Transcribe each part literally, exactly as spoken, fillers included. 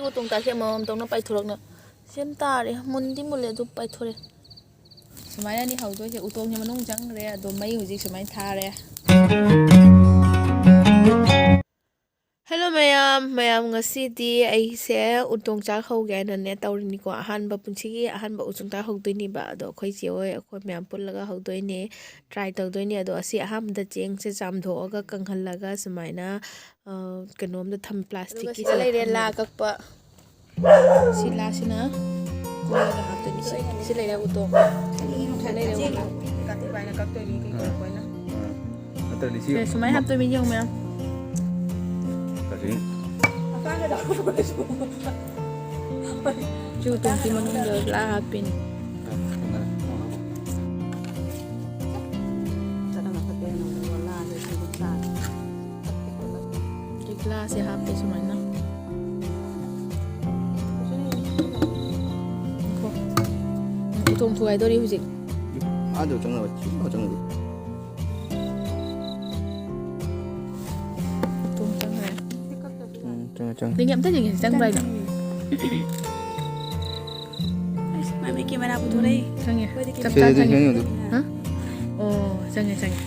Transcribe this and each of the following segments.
ꯎꯇꯣꯡ ꯇꯥꯁꯦ ꯑꯃꯃꯝ ꯇꯧꯅ ꯄꯥꯏꯊꯣꯔꯛꯅ ꯁꯦꯝ ꯇꯥꯔꯦ꯫ ꯃꯨꯟꯗꯤ ꯃꯨꯜꯂꯦ, ꯑꯗꯨ ꯄꯥꯏꯊꯣꯔꯛꯑꯦ꯫ ꯁꯨꯃꯥꯏꯅꯅꯤ ꯍꯧꯗꯣꯏꯁꯦ꯫ ꯎꯇꯣꯡꯁꯦ ꯃꯅꯨꯡ ꯆꯪꯈ꯭ꯔꯦ꯫ ꯑꯗꯣ ꯃꯩ ꯍꯧꯖꯤꯛ ꯁꯨꯃꯥꯏꯅ ꯊꯥꯔꯦ꯫ ꯍꯦꯜꯂꯣ ꯃꯌꯥꯝ, ꯃꯌꯥꯝ, ꯉꯁꯤꯗꯤ ꯑꯩꯁꯦ ꯎꯇꯣꯡ ꯆꯥꯛ ꯍꯧꯒꯦ ꯍꯥꯏꯅꯅꯦ ꯇꯧꯔꯤꯅꯤꯀꯣ꯫ ꯑꯍꯥꯟꯕ, ꯄꯨꯟꯁꯤꯒꯤ ꯑꯍꯥꯟꯕ ꯎꯇꯣꯡ ꯆꯥꯛ ꯍꯧꯗꯣꯏꯅꯦꯕ꯫ ꯑꯗꯣ ꯑꯩꯈꯣꯏ ꯆꯦ ꯍꯣꯏ, ꯑꯩꯈꯣꯏ ꯃꯌꯥꯝ ꯄꯨꯜꯂꯒ ꯍꯧꯗꯣꯏꯅꯦ, ꯇ꯭ꯔꯥꯏ ꯇꯧꯗꯣꯏꯅꯦ꯫ ꯑꯗꯣ ꯑꯁꯤ ꯑꯍꯥꯟꯕꯗ ꯆꯦꯡꯁꯦ ꯆꯥꯝꯊꯣꯛꯑꯒ ꯀꯪꯍꯜꯂꯒ ꯁꯨꯃꯥꯏꯅ, ꯑ, ꯀꯩꯅꯣꯝꯗ ꯊꯝ, ꯄ꯭ꯂꯥꯁꯇꯤꯛꯀꯤ ꯑꯗꯨꯒ ꯁꯤꯗ ꯂꯩꯔꯦ ꯂꯥ ꯀꯛꯄ꯫ ꯁꯤ ꯂꯥꯁꯤꯅ ꯀꯣꯜꯂꯒ ꯍꯥꯞꯇꯣꯏꯅꯤ꯫ ꯁꯤ, ꯁꯤ ꯂꯩꯔꯦ ꯎꯇꯣꯡ꯫ ꯁꯤ ꯂꯩꯔꯦ ꯎꯇꯣꯡ꯫ ꯅꯠꯇ꯭ꯔꯗꯤ ꯁꯤ ꯁꯦ, ꯁꯨꯃꯥꯏꯅ ꯍꯥꯞꯇꯣꯏꯅꯤ, ꯌꯦꯡꯉꯨ ꯃꯌꯥꯝ꯫ ꯀꯔꯤ? ꯁꯤ ꯎꯇꯣꯡꯁꯤ ꯃꯅꯨꯡꯗ ꯂꯥ ꯍꯥꯞꯄꯤꯅꯤ꯫ ꯂꯤꯛꯂꯥꯁꯦ ꯍꯥꯞꯄꯦ ꯁꯨꯃꯥꯏꯅ꯫ ꯎꯇꯣꯡ ꯊꯨꯒꯥꯏꯗꯧꯔꯤ ꯍꯧꯖꯤꯛ꯫ ꯑꯥꯗ ꯆꯪꯅꯕ, ꯆꯪꯅꯕ꯫ ꯎꯇꯣꯡ ꯆꯪꯈ꯭ꯔꯦ꯫ ꯎꯝ, ꯆꯪꯉꯦ, ꯆꯪꯉꯦ꯫ ꯅꯪꯒꯤ ꯑꯝꯇ ꯌꯦꯡꯒꯦ, ꯆꯪꯕ꯭ꯔꯥ ꯍꯥꯏꯗꯣ? ꯑꯩꯁ, ꯃꯥꯏ ꯃꯤꯠ ꯀꯦꯃꯦꯔꯥ ꯄꯨꯊꯣꯔꯛꯏ꯫ ꯆꯪꯉꯦ꯫ ꯑꯩꯈꯣꯏꯗꯤ ꯆꯞ ꯆꯥ ꯆꯪꯉꯦ꯫ ꯍꯥ? ꯑꯣ, ꯆꯪꯉꯦ, ꯆꯪꯉꯦ꯫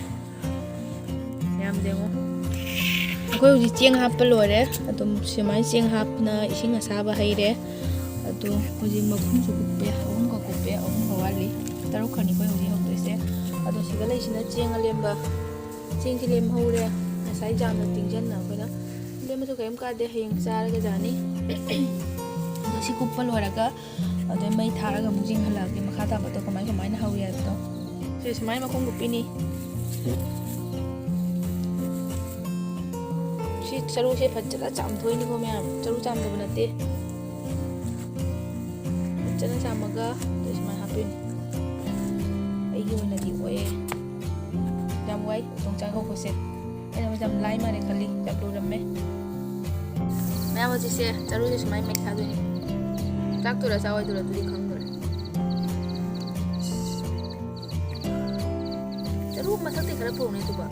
ꯌꯥꯝ ꯌꯦꯡꯉꯣ꯫ ꯑꯩꯈꯣꯏ ꯍꯧꯖꯤꯛ ꯆꯦꯡ ꯍꯥꯞꯄ ꯂꯣꯏꯔꯦ꯫ ꯑꯗꯨꯝ ꯁꯨꯃꯥꯏꯅ ꯆꯦꯡ ꯍꯥꯞꯅ ꯏꯁꯤꯡ ꯑꯁꯥꯕ ꯍꯩꯔꯦ꯫ ꯑꯗꯣ ꯍꯧꯖꯤꯛ ꯃꯈꯨꯝꯁꯨ ꯀꯨꯞꯄꯦ, ꯑꯍꯨꯝꯒ ꯀꯨꯞꯄꯦ, ꯑꯍꯨꯝꯒ ꯋꯥꯠꯂꯤ꯫ ꯇꯔꯨꯛ ꯈꯛꯅꯤ ꯑꯩꯈꯣꯏ ꯍꯧꯖꯤꯛ ꯍꯧꯗꯣꯏꯁꯦ꯫ ꯑꯗꯣ ꯁꯤꯗ ꯂꯩꯁꯤꯅ ꯆꯦꯡ ꯑꯂꯦꯝꯕ꯫ ꯆꯦꯡꯁꯤ ꯂꯦꯝꯍꯧꯔꯦ꯫ ꯉꯁꯥꯏ ꯖꯥꯝꯅ ꯇꯤꯡꯖꯟꯅ ꯑꯩꯈꯣꯏꯅ꯫ ꯂꯦꯝꯃꯁꯨ ꯀꯔꯤꯝ ꯀꯥꯏꯗꯦ, ꯍꯌꯦꯡ ꯆꯥꯔꯒ ꯌꯥꯅꯤ꯫ ꯑꯗꯣ ꯁꯤ ꯀꯨꯞꯄ ꯂꯣꯏꯔꯒ ꯑꯗꯩ ꯃꯩ ꯊꯥꯔꯒ ꯑꯃꯨꯛ ꯌꯦꯡꯍꯜꯂꯛꯑꯒꯦ ꯃꯈꯥ ꯇꯥꯕꯗꯣ ꯀꯃꯥꯏ ꯀꯃꯥꯏꯅ ꯍꯧꯏ ꯍꯥꯏꯕꯗꯣ꯫ ꯁꯤ ꯁꯨꯃꯥꯏꯅ ꯃꯈꯨꯝ ꯀꯨꯞꯄꯤꯅꯤ꯫ ꯁꯤ ꯆꯔꯨꯁꯦ ꯐꯖꯅ ꯆꯥꯝꯊꯣꯛꯏꯅꯤꯀꯣ ꯃꯌꯥꯝ, ꯆꯔꯨ ꯆꯥꯝꯗꯕ ꯅꯠꯇꯦ꯫ ꯐꯖꯅ ꯆꯥꯝꯃꯒ ꯑꯗꯩ ꯁꯨꯃꯥꯏꯅ ꯍꯥꯞꯄꯤꯅꯤ꯫ ꯑꯩꯒꯤ ꯑꯣꯏꯅꯗꯤ ꯑꯣꯏꯌꯦ꯫ ꯌꯥꯝ ꯋꯥꯏ ꯎꯇꯣꯡ ꯆꯥꯛ ꯍꯧꯕꯁꯦ꯫ ꯑꯩꯅ ꯌꯥꯝ ꯂꯥꯏ ꯃꯥꯜꯂꯦ ꯈꯜꯂꯤ, ꯌꯥꯝ ꯂꯨꯔꯝꯃꯦ꯫ ꯃꯌꯥꯝ ꯍꯧꯖꯤꯛꯁꯦ ꯆꯔꯨꯁꯦ ꯁꯨꯃꯥꯏꯅ ꯃꯩ ꯊꯥꯗꯣꯏꯅꯤ꯫ ꯆꯥꯛꯇꯨꯔꯥ ꯆꯥꯛꯑꯣꯏꯗꯨꯔꯥ ꯑꯗꯨꯗꯤ ꯈꯪꯗ꯭ꯔꯦ꯫ ꯆꯔꯨ ꯃꯊꯛꯇꯩ ꯈꯔ ꯄꯨꯔꯛꯎꯅꯦ ꯑꯗꯨꯒ꯫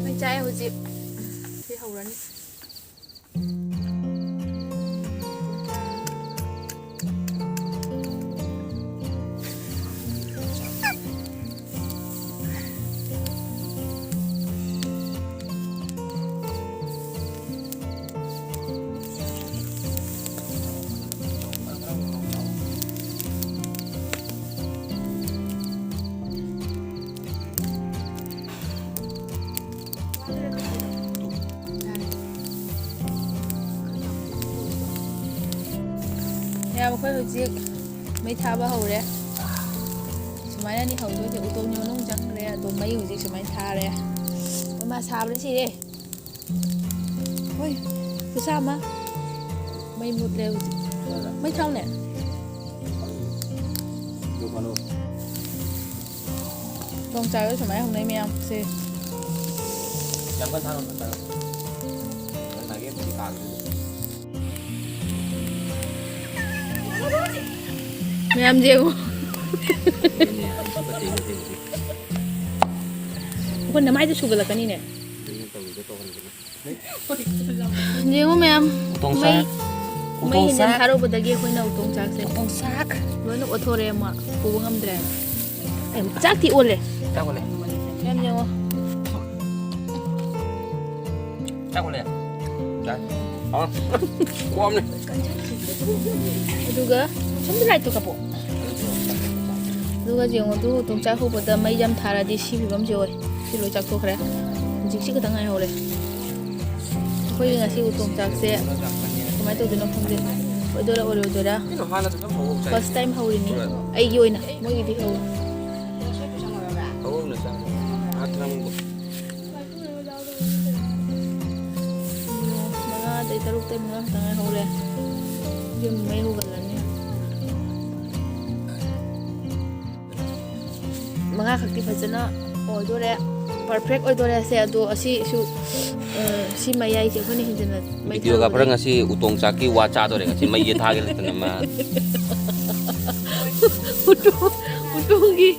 ꯃꯩ ꯆꯥꯛꯑꯦ ꯍꯧꯖꯤꯛ꯫ ꯁꯤ ꯍꯧꯔꯅꯤ꯫ ꯃꯌꯥꯝ, ꯑꯩꯈꯣꯏ ꯍꯧꯖꯤꯛ ꯃꯩ ꯊꯥꯕ ꯍꯧꯔꯦ꯫ ꯁꯨꯃꯥꯏꯅꯅꯤ ꯍꯧꯗꯣꯏꯁꯦ꯫ ꯎꯇꯣꯡꯒꯤ ꯃꯅꯨꯡ ꯆꯪꯈ꯭ꯔꯦ꯫ ꯑꯗꯣ ꯃꯩ ꯍꯧꯖꯤꯛ ꯁꯨꯃꯥꯏꯅ ꯊꯥꯔꯦ꯫ ꯃꯃꯥ, ꯁꯥꯕꯅ ꯁꯤꯔꯦ꯫ ꯍꯣꯏ, ꯈꯨꯠꯁꯥ ꯑꯃ꯫ ꯃꯩ ꯃꯨꯠꯂꯦ ꯍꯧꯖꯤꯛ꯫ ꯃꯩ ꯊꯥꯎꯅꯦ꯫ ꯌꯣꯡꯆꯥꯛ ꯁꯨꯃꯥꯏꯅ ꯍꯧꯅꯩ ꯃꯌꯥꯝꯁꯦ꯫ ꯌꯥꯝ ꯀꯟꯅ ꯊꯥꯔꯨꯅꯨ, ꯊꯥꯔꯨꯅꯨ꯫ ꯉꯁꯥꯏꯒꯤ ꯑꯃꯗꯤ ꯀꯥꯈꯤꯕꯗꯣ꯫ ꯃꯌꯥꯝ ꯌꯦꯡꯉꯣ꯫ ꯑꯗꯨꯅꯦ, ꯑꯩ ꯁꯨꯡꯀꯠꯇꯦ, ꯀꯠꯇꯦ, ꯀꯠꯇꯦ꯫ ꯑꯩꯈꯣꯏ ꯅꯃꯥꯏꯗ ꯁꯨꯒꯠꯂꯛꯀꯅꯤꯅꯦ꯫ ꯑꯗꯨꯅꯦ ꯇꯧꯔꯤꯗꯣ, ꯇꯧꯍꯟꯒꯅꯨ꯫ ꯌꯦꯡꯉꯣ ꯃꯌꯥꯝ, ꯎꯇꯣꯡ ꯃꯩ, ꯆꯥꯛ꯫ ꯃꯩ ꯎꯇꯣꯡ ꯍꯦꯟꯖꯤꯟ ꯆꯥꯛ꯫ ꯊꯥꯔꯨꯕꯗꯒꯤ ꯑꯩꯈꯣꯏꯅ ꯎꯇꯣꯡ ꯆꯥꯛꯁꯦ ꯎꯇꯣꯡ ꯆꯥꯛ꯫ ꯂꯣꯏꯅ ꯑꯣꯠꯊꯣꯔꯛꯑꯦ ꯑꯃ, ꯄꯨꯕ ꯉꯝꯗ꯭ꯔꯦ꯫ ꯑꯦ, ꯆꯥꯛꯇꯤ ꯑꯣꯜꯂꯦ꯫ ꯆꯥꯛ ꯑꯣꯜꯂꯦ꯫ ꯃꯌꯥꯝ ꯌꯦꯡꯉꯣ꯫ ꯆꯥꯛ ꯑꯣꯜꯂꯦ꯫ ꯆꯥꯛ꯫ ꯍꯥꯎꯔꯦ꯫ ꯀꯣꯝꯅꯦ꯫ ꯑꯗꯨꯒ ꯁꯣꯝꯗ ꯂꯥꯏꯠꯇꯣ ꯀꯥꯞꯄꯣ꯫ ꯑꯗꯨꯒ ꯌꯦꯡꯉꯣ, ꯑꯗꯨ ꯎꯇꯣꯡ ꯆꯥꯛ ꯍꯧꯕꯗ ꯃꯩ ꯌꯥꯝ ꯊꯥꯔꯗꯤ ꯁꯤ ꯐꯤꯕꯝꯁꯦ ꯑꯣꯏ꯫ ꯁꯤ ꯂꯣꯏ ꯆꯥꯛꯊꯣꯛꯈ꯭ꯔꯦ꯫ ꯍꯧꯖꯤꯛꯁꯤ ꯈꯛꯇꯪ ꯉꯥꯏꯍꯧꯔꯦ꯫ ꯑꯩꯈꯣꯏꯒꯤ ꯉꯁꯤ ꯎꯇꯣꯡ ꯆꯥꯛꯁꯦ ꯀꯃꯥꯏꯅ ꯇꯧꯗꯣꯏꯅꯣ ꯈꯪꯗꯦ꯫ ꯑꯣꯏꯗꯣꯏꯔꯥ ꯑꯣꯏꯔꯣꯏꯗꯣꯏꯔꯥ? ꯀꯩꯅꯣ, ꯍꯥꯟꯅ ꯑꯗꯨꯝ ꯍꯧꯕ ꯆꯥꯏ꯫ First time ꯍꯧꯔꯤꯅꯤ꯫ ꯍꯣꯏ꯫ ꯑꯩꯒꯤ ꯑꯣꯏꯅ꯫ ꯃꯣꯏꯒꯤꯗꯤ ꯍꯧ-, ꯍꯧꯕꯅ ꯆꯥꯕ꯫ ꯉꯥꯏꯍꯥꯛ ꯊꯝꯃꯨꯀꯣ꯫ ꯃꯉꯥꯗꯩ ꯇꯔꯨꯛꯇꯩ ꯃꯉꯥ ꯈꯛꯇꯪ ꯉꯥꯏꯍꯧꯔꯦ꯫ ꯌꯨꯝ ꯃꯩ ꯍꯧꯒꯠꯂꯅꯤ꯫ ꯃꯉꯥ ꯈꯛꯇꯤ ꯐꯖꯅ ꯑꯣꯏꯗꯣꯔꯦ, ꯄꯔꯐꯦꯛ ꯑꯣꯏꯗꯣꯔꯦ꯫ ꯑꯁꯦ ꯑꯗꯣ ꯑꯁꯤꯁꯨ, ꯑ, ꯁꯤ ꯃꯌꯥꯏꯁꯦ ꯑꯩꯈꯣꯏꯅ ꯍꯦꯟꯖꯟꯅ ꯃꯩ ꯚꯤꯗꯤꯑꯣꯒ꯭ꯔꯥꯐꯔ ꯊꯥꯕꯅꯦ꯫ ꯉꯁꯤ ꯎꯇꯣꯡ ꯆꯥꯛꯀꯤ ꯋꯥ ꯆꯥꯗꯣꯔꯦ ꯉꯁꯤ ꯃꯩꯁꯦ ꯊꯥꯒꯦ ꯂꯩꯇꯅ ꯃꯥ꯫ ꯎꯇꯣꯡ, ꯎꯇꯣꯡꯒꯤ꯫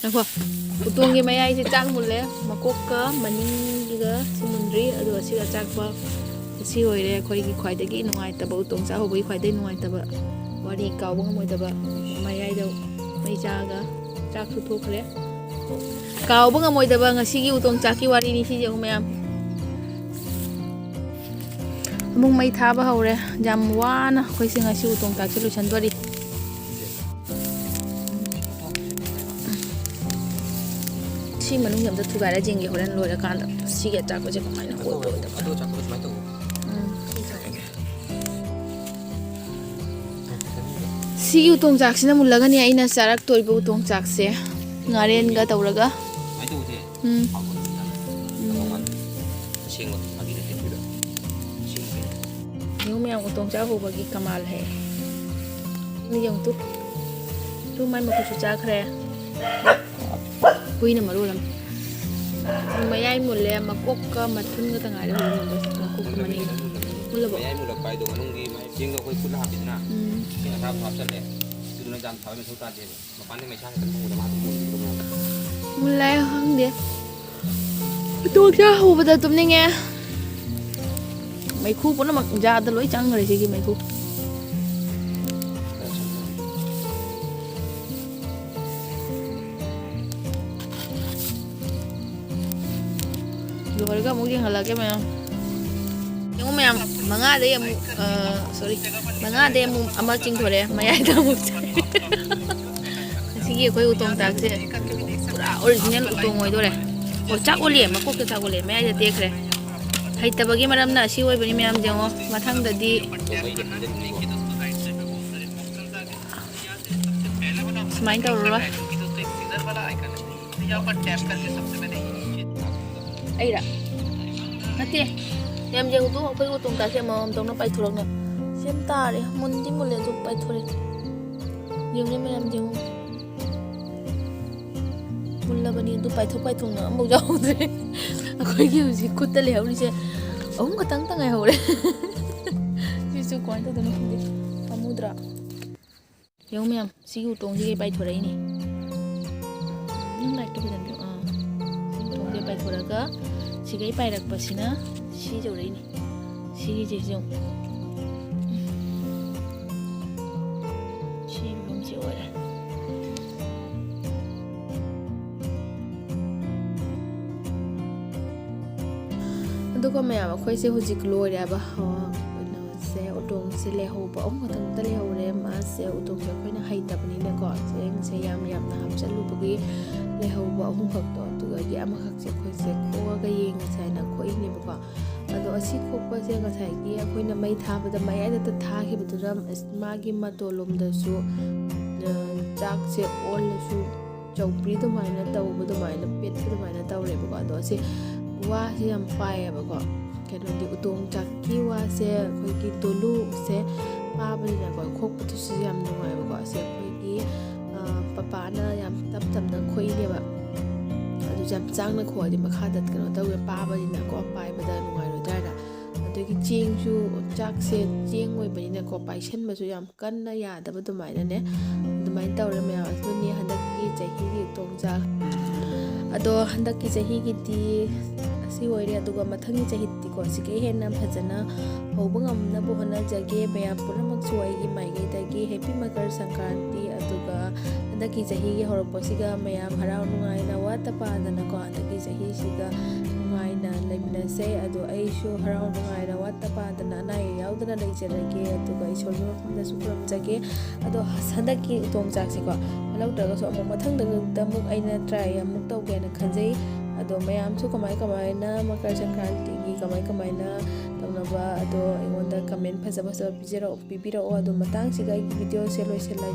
ꯉꯥꯏꯈꯣ꯫ ꯎꯇꯣꯡꯒꯤ ꯃꯌꯥꯏꯁꯦ ꯆꯥꯛ ꯃꯨꯜꯂꯦ꯫ ꯃꯀꯣꯛꯀ ꯃꯅꯤꯡꯒꯤꯒ ꯁꯤ ꯃꯨꯟꯗ꯭ꯔꯤ꯫ ꯑꯗꯨꯒ ꯁꯤꯒ ꯑꯆꯥꯛꯄ꯫ ꯁꯤ ꯑꯣꯏꯔꯦ ꯑꯩꯈꯣꯏꯒꯤ ꯈ꯭ꯋꯥꯏꯗꯒꯤ ꯅꯨꯡꯉꯥꯏꯇꯕ, ꯎꯇꯣꯡ ꯆꯥꯛ ꯍꯧꯕꯒꯤ ꯈ꯭ꯋꯥꯏꯗꯒꯤ ꯅꯨꯡꯉꯥꯏꯇꯕ ꯋꯥꯔꯤ, ꯀꯥꯎꯕ ꯉꯝꯃꯣꯏꯗꯕ꯫ ꯃꯌꯥꯏꯗ ꯃꯩ ꯆꯥꯛꯑꯒ ꯆꯥꯛꯁꯨ ꯊꯣꯛꯈ꯭ꯔꯦ꯫ ꯀꯥꯎꯕ ꯉꯝꯃꯣꯏꯗꯕ ꯉꯁꯤꯒꯤ ꯎꯇꯣꯡ ꯆꯥꯛꯀꯤ ꯋꯥꯔꯤꯅꯤ ꯁꯤꯁꯦ, ꯌꯦꯡꯉꯨ ꯃꯌꯥꯝ꯫ ꯑꯃꯨꯛ ꯃꯩ ꯊꯥꯕ ꯍꯧꯔꯦ꯫ ꯌꯥꯝ ꯋꯥꯅ ꯑꯩꯈꯣꯏꯁꯦ ꯉꯁꯤ ꯎꯇꯣꯡ ꯆꯥꯛꯁꯦ ꯂꯣꯏꯁꯟꯗꯣꯔꯤ꯫ ꯁꯤ ꯃꯅꯨꯡꯁꯦ ꯑꯝꯇ ꯊꯨꯒꯥꯏꯔ ꯌꯦꯡꯒꯦ ꯍꯣꯔꯦꯟ ꯂꯣꯏꯔꯀꯥꯟꯗ꯫ ꯁꯤꯒꯤ ꯑꯆꯥꯛꯄꯁꯦ ꯀꯃꯥꯏꯅ ꯑꯣꯏꯕ ꯑꯣꯏꯗꯕ꯫ ꯑꯗꯨ ꯑꯆꯥꯛꯄꯗꯣ ꯁꯨꯃꯥꯏꯅ ꯇꯧꯋꯣ꯫ ꯎꯝ꯫ ꯁꯤꯒꯤ ꯎꯇꯣꯡ ꯆꯥꯛꯁꯤꯅ ꯃꯨꯜꯂꯒꯅꯤ ꯑꯩꯅ ꯆꯥꯔꯛꯇꯣꯔꯤꯕ ꯎꯇꯣꯡ ꯆꯥꯛꯁꯦ꯫ ꯉꯥꯔꯦꯟꯒ ꯇꯧꯔꯒ꯫ ꯁꯨꯃꯥꯏꯅ ꯇꯧꯕꯁꯦ ꯎꯝ꯫ ꯍꯥꯎꯕꯅꯦ ꯌꯥꯝꯅ꯫ ꯎꯝ꯫ ꯑꯁꯦꯡꯕ ꯐꯥꯒꯤ ꯅꯠꯇꯦ ꯁꯤꯗ꯫ ꯑꯁꯦꯡꯕ ꯀꯩꯅꯣ꯫ ꯌꯦꯡꯉꯨ ꯃꯌꯥꯝ, ꯎꯇꯣꯡ ꯆꯥꯛ ꯍꯧꯕꯒꯤ ꯀꯃꯥꯜ ꯍꯦ꯫ ꯌꯦꯡꯉꯨ ꯇꯨ꯫ ꯇꯨ ꯃꯥꯏ ꯃꯈꯨꯠꯁꯨ ꯆꯥꯈ꯭ꯔꯦ꯫ ꯍꯨꯏꯅ ꯃꯔꯣꯜ ꯑꯃ꯫ ꯃꯌꯥꯏ ꯃꯨꯜꯂꯦ, ꯃꯀꯣꯛꯀ ꯃꯊꯨꯟꯒꯇ ꯉꯥꯏꯔꯦ ꯍꯧꯖꯤꯛ ꯃꯨꯟꯕꯁꯦ꯫ ꯃꯀꯣꯛꯀ ꯃꯅꯤꯡꯒ꯫ ꯃꯨꯜꯂꯕꯣ? ꯃꯌꯥꯏ ꯃꯨꯜꯂꯛꯄ ꯍꯥꯏꯗꯣ ꯃꯅꯨꯡꯒꯤ ꯃꯥꯏ ꯆꯦꯡꯗꯣ ꯑꯩꯈꯣꯏ ꯐꯨꯠꯂ ꯍꯥꯞꯄꯤꯗꯅ꯫ ꯎꯝ꯫ ꯏꯁꯤꯡ ꯑꯁꯥꯕꯁꯨ ꯍꯥꯞꯆꯜꯂꯦ꯫ ꯑꯗꯨꯅ ꯌꯥꯝ ꯁꯥꯕ ꯃꯊꯧ ꯇꯥꯗꯦꯕ꯫ ꯃꯄꯥꯟꯗ ꯃꯩꯁꯥ ꯈꯤꯇꯪ ꯊꯣꯡꯕꯗ ꯃꯥ ꯑꯗꯨꯝ ꯃꯨꯟꯕꯗꯣ ꯃꯥꯜꯂꯦ꯫ ꯃꯨꯜꯂꯦ ꯈꯪꯗꯦ꯫ ꯎꯇꯣꯡ ꯆꯥꯛ ꯍꯧꯕꯗ ꯇꯨꯝꯅꯤꯡꯉꯦ꯫ ꯃꯩꯈꯨ ꯄꯨꯝꯅꯃꯛ ꯌꯥꯗ ꯂꯣꯏ ꯆꯪꯈ꯭ꯔꯦ ꯁꯤꯒꯤ ꯃꯩꯈꯨ꯫ ꯂꯣꯏꯔꯒ ꯑꯃꯨꯛ ꯌꯦꯡꯍꯜꯂꯛꯀꯦ ꯃꯌꯥꯝ꯫ ꯌꯦꯡꯉꯨ ꯃꯌꯥꯝ, ꯃꯉꯥꯗꯩ ꯑꯃꯨꯛ, ꯑ, ꯁꯣꯔꯤ, ꯃꯉꯥꯗꯩ ꯑꯃꯨꯛ ꯑꯃ ꯆꯤꯡꯊꯣꯔꯛꯑꯦ, ꯃꯌꯥꯏꯗ ꯑꯃꯨꯛ ꯆꯪꯉꯦ꯫ ꯉꯁꯤꯒꯤ ꯑꯩꯈꯣꯏ ꯎꯇꯣꯡ ꯆꯥꯛꯁꯦ ꯄꯨꯔꯥ ꯑꯣꯔꯤꯖꯤꯅꯦꯜ ꯎꯇꯣꯡ ꯑꯣꯏꯗꯣꯔꯦ꯫ ꯑꯣ, ꯆꯥꯛ ꯑꯣꯜꯂꯦ, ꯃꯀꯣꯛꯇ ꯆꯥꯛ ꯑꯣꯜꯂꯦ, ꯃꯌꯥꯏꯗ ꯇꯦꯛꯈ꯭ꯔꯦ꯫ ꯍꯩꯇꯕꯒꯤ ꯃꯔꯝꯅ ꯑꯁꯤ ꯑꯣꯏꯕꯅꯤ ꯃꯌꯥꯝ, ꯌꯦꯡꯉꯣ꯫ ꯃꯊꯪꯗꯗꯤ ꯁꯨꯃꯥꯏꯅ ꯇꯧꯔꯔꯣꯏ꯫ ꯑꯩꯔ? ꯅꯠꯇꯦ꯫ ꯌꯥꯝ ꯌꯦꯡꯉꯨ ꯇꯨ, ꯑꯩꯈꯣꯏ ꯎꯇꯣꯡ ꯇꯥꯁꯦ ꯑꯃꯃꯝ ꯇꯧꯅ ꯄꯥꯏꯊꯣꯔꯛꯅ꯫ ꯁꯦꯝ ꯇꯥꯔꯦ, ꯃꯨꯟꯗꯤ ꯃꯨꯜꯂꯦ ꯑꯗꯨ ꯄꯥꯏꯊꯣꯔꯛꯑꯦ꯫ ꯌꯦꯡꯉꯨꯅꯦ ꯃꯌꯥꯝ, ꯌꯦꯡꯉꯨ꯫ ꯃꯨꯜꯂꯕꯅꯤ ꯑꯗꯨ ꯄꯥꯏꯊꯣꯛ ꯄꯥꯏꯊꯣꯛꯅ ꯑꯃꯐꯥꯎ ꯌꯥꯎꯍꯧꯗ꯭ꯔꯦ꯫ ꯑꯩꯈꯣꯏꯒꯤ ꯍꯧꯖꯤꯛ ꯈꯨꯠꯇ ꯂꯩꯍꯧꯔꯤꯁꯦ ꯑꯍꯨꯝ ꯈꯛꯇꯪꯇ ꯉꯥꯏꯍꯧꯔꯦ꯫ ꯁꯤꯁꯨ ꯀꯃꯥꯏꯅ ꯇꯧꯗꯣꯏꯅꯣ ꯈꯪꯗꯦ꯫ ꯄꯥꯝꯃꯨꯗ꯭ꯔꯥ? ꯌꯦꯡꯉꯨ ꯃꯌꯥꯝ, ꯁꯤꯒꯤ ꯎꯇꯣꯡꯁꯤꯒꯩ ꯄꯥꯏꯊꯣꯔꯛꯏꯅꯦ꯫ ꯅꯪ ꯂꯥꯏꯠꯇꯣ ꯐꯖꯅ ꯄꯤꯌꯨ꯫ ꯑꯥ, ꯁꯤ ꯎꯇꯣꯡꯁꯤꯒꯩ ꯄꯥꯏꯊꯣꯔꯛꯑꯒ ꯁꯤꯒꯩ ꯄꯥꯏꯔꯛꯄꯁꯤꯅ ꯁꯤ ꯌꯧꯔꯛꯏꯅꯦ꯫ ꯁꯤꯒꯤꯁꯤꯁꯨ ꯁꯤ ꯐꯤꯕꯝꯁꯤ ꯑꯣꯏꯔꯦ꯫ ꯑꯗꯨꯒ ꯃꯌꯥꯝ, ꯑꯩꯈꯣꯏꯁꯦ ꯍꯧꯖꯤꯛ ꯂꯣꯏꯔꯦ ꯍꯥꯏꯕ꯫ ꯑ, ꯀꯩꯅꯣꯁꯦ, ꯎꯇꯣꯡꯁꯦ ꯂꯩꯍꯧꯕ ꯑꯍꯨꯝ ꯈꯛꯇꯪꯇ ꯂꯩꯍꯧꯔꯦ꯫ ꯃꯥꯁꯦ ꯎꯇꯣꯡꯁꯦ ꯑꯩꯈꯣꯏꯅ ꯍꯩꯇꯕꯅꯤꯅꯀꯣ, ꯆꯦꯡꯁꯦ ꯌꯥꯝ ꯌꯥꯝꯅ ꯍꯥꯞꯆꯜꯂꯨꯕꯒꯤ ꯂꯩꯍꯧꯕ ꯑꯍꯨꯝꯈꯛꯇꯣ, ꯑꯗꯨꯗꯒꯤ ꯑꯃꯈꯛꯁꯦ ꯑꯩꯈꯣꯏꯁꯦ ꯈꯣꯛꯑꯒ ꯌꯦꯡꯉꯁꯦ ꯍꯥꯏꯅ ꯈꯣꯛꯏꯅꯦꯕꯀꯣ꯫ ꯑꯗꯣ ꯑꯁꯤ ꯈꯣꯛꯄꯁꯦ ꯉꯁꯥꯏꯒꯤ ꯑꯩꯈꯣꯏꯅ ꯃꯩ ꯊꯥꯕꯗ ꯃꯌꯥꯏꯗꯇ ꯊꯥꯈꯤꯕꯗꯨꯅ ꯑꯁ, ꯃꯥꯒꯤ ꯃꯇꯣꯜꯂꯣꯝꯗꯁꯨ, ꯑ, ꯆꯥꯛꯁꯦ ꯑꯣꯜꯂꯁꯨ ꯆꯧꯀ꯭ꯔꯤ ꯑꯗꯨꯃꯥꯏꯅ ꯇꯧꯕ ꯑꯗꯨꯃꯥꯏꯅ ꯄꯦꯠꯄ ꯑꯗꯨꯃꯥꯏꯅ ꯇꯧꯔꯦꯕꯀꯣ꯫ ꯑꯗꯣ ꯑꯁꯤ ꯋꯥꯁꯦ ꯌꯥꯝ ꯄꯥꯏꯌꯦꯕꯀꯣ꯫ ꯀꯩꯅꯣꯗꯤ ꯎꯇꯣꯡ ꯆꯥꯛꯀꯤ ꯋꯥꯁꯦ ꯑꯩꯈꯣꯏꯒꯤ ꯇꯣꯂꯨꯁꯦ ꯄꯥꯕꯅꯤꯅꯀꯣ, ꯈꯣꯛꯄꯗꯨꯁꯨ ꯌꯥꯝ ꯅꯨꯡꯉꯥꯏꯕꯀꯣ꯫ ꯑꯁꯤ ꯑꯩꯈꯣꯏꯒꯤ, ꯑ, ꯄꯄꯥꯅ ꯌꯥꯝ ꯇꯞ ꯇꯞꯅ ꯈꯣꯛꯏꯅꯦꯕ꯫ ꯑꯗꯨ ꯌꯥꯝ ꯆꯥꯡꯅ ꯈꯣꯛꯑꯗꯤ ꯃꯈꯥꯗ ꯀꯩꯅꯣ ꯇꯧꯋꯦ, ꯄꯥꯕꯅꯤꯅꯀꯣ, ꯄꯥꯏꯕꯗ ꯅꯨꯡꯉꯥꯏꯔꯣꯏꯗ꯭ꯔꯥꯅ꯫ ꯑꯗꯒꯤ ꯆꯦꯡꯁꯨ, ꯆꯥꯛꯁꯦ ꯆꯦꯡ ꯑꯣꯏꯕꯅꯤꯅꯀꯣ, ꯄꯥꯏꯁꯟꯕꯁꯨ ꯌꯥꯝ ꯀꯟꯅ ꯌꯥꯗꯕ ꯑꯗꯨꯃꯥꯏꯅꯅꯦ꯫ ꯑꯗꯨꯃꯥꯏꯅ ꯇꯧꯔꯦ ꯃꯌꯥꯝ꯫ ꯑꯗꯨꯅꯤ ꯍꯟꯗꯛꯀꯤ ꯆꯍꯤꯒꯤ ꯎꯇꯣꯡ ꯆꯥꯛ꯫ ꯑꯗꯣ ꯍꯟꯗꯛꯀꯤ ꯆꯍꯤꯒꯤꯗꯤ ꯑꯁꯤ ꯑꯣꯏꯔꯦ꯫ ꯑꯗꯨꯒ ꯃꯊꯪꯒꯤ ꯆꯍꯤꯗꯤꯀꯣ, ꯁꯤꯒꯩ ꯍꯦꯟꯅ ꯐꯖꯅ ꯍꯧꯕ ꯉꯝꯅꯕ ꯍꯣꯠꯅꯖꯒꯦ꯫ ꯃꯌꯥꯝ ꯄꯨꯝꯅꯃꯛꯁꯨ ꯑꯩꯒꯤ ꯃꯥꯏꯀꯩꯗꯒꯤ ꯍꯦꯄꯤ ꯃꯀꯔ ꯁꯪꯀ꯭ꯔꯥꯟꯇꯤ꯫ ꯑꯗꯨꯒ ꯍꯟꯗꯛꯀꯤ ꯆꯍꯤꯒꯤ ꯍꯧꯔꯛꯄꯁꯤꯒ ꯃꯌꯥꯝ ꯍꯔꯥꯎ ꯅꯨꯡꯉꯥꯏꯅ ꯋꯥꯠꯇ ꯄꯥꯗꯅꯀꯣ, ꯍꯟꯗꯛꯀꯤ ꯆꯍꯤꯁꯤꯒ ꯅꯨꯡꯉꯥꯏꯅ ꯂꯩꯃꯤꯟꯅꯁꯦ꯫ ꯑꯗꯣ ꯑꯩꯁꯨ ꯍꯔꯥꯎ ꯅꯨꯡꯉꯥꯏꯅ ꯋꯥꯠꯇ ꯄꯥꯗꯅ ꯑꯅꯥ ꯑꯌꯦꯛ ꯌꯥꯎꯗꯅ ꯂꯩꯖꯔꯒꯦ꯫ ꯑꯗꯨꯒ ꯏꯁꯣꯔꯒꯤ ꯃꯐꯝꯗꯁꯨ ꯈꯨꯔꯨꯝꯖꯒꯦ꯫ ꯑꯗꯣ ꯍꯟꯗꯛꯀꯤ ꯎꯇꯣꯡ ꯆꯥꯛꯁꯦꯀꯣ, ꯍꯜꯂꯛꯇ꯭ꯔꯒꯁꯨ ꯑꯃꯨꯛ ꯃꯊꯪꯗ ꯑꯃꯨꯛ ꯑꯩꯅ ꯇ꯭ꯔꯥꯏ ꯑꯃꯨꯛ ꯇꯧꯒꯦꯅ ꯈꯟꯖꯩ꯫ ꯑꯗꯣ ꯃꯌꯥꯝꯁꯨ ꯀꯃꯥꯏ ꯀꯃꯥꯏꯅ ꯃꯀꯔ ꯁꯪꯀ꯭ꯔꯥꯟꯇꯤꯒꯤ ꯀꯃꯥꯏ ꯀꯃꯥꯏꯅ ꯇꯧꯅꯕ, ꯑꯗꯣ ꯑꯩꯉꯣꯟꯗ ꯀꯃꯦꯟ ꯐꯖ ꯐꯖꯕ ꯄꯤꯖꯔꯛꯑꯣ, ꯄꯤꯕꯤꯔꯛꯑꯣ꯫ ꯑꯗꯣ ꯃꯇꯥꯡꯁꯤꯒ ꯑꯩꯒꯤ ꯚꯤꯗꯤꯑꯣꯁꯦ ꯂꯣꯏꯁꯤꯜꯂꯒꯦ꯫